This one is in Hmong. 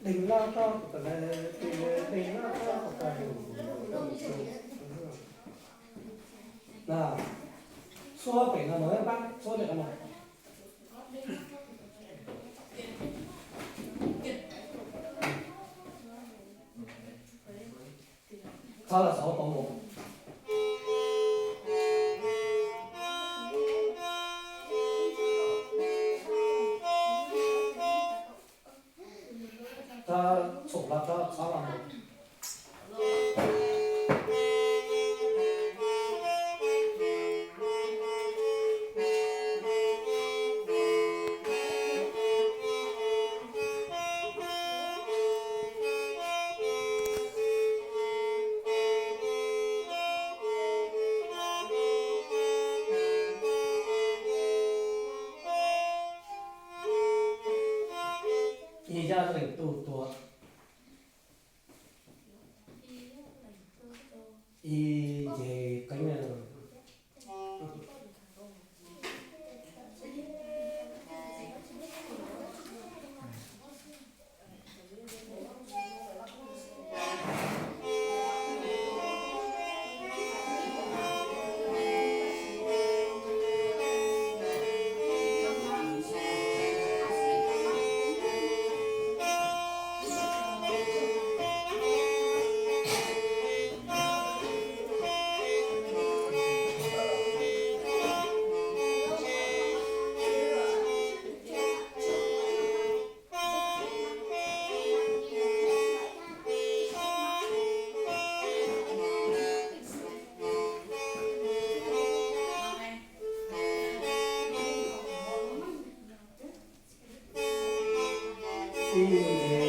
Deeg loj roj tus tas le, deeg loj roj tus tas le. Txhua pem no mus, pab txhua pem no mus. Txhob los xav pom mus. Txhob txhum los txhob txhob los mus. Ib yam leej tub tuag, ib yam qeeb. Ib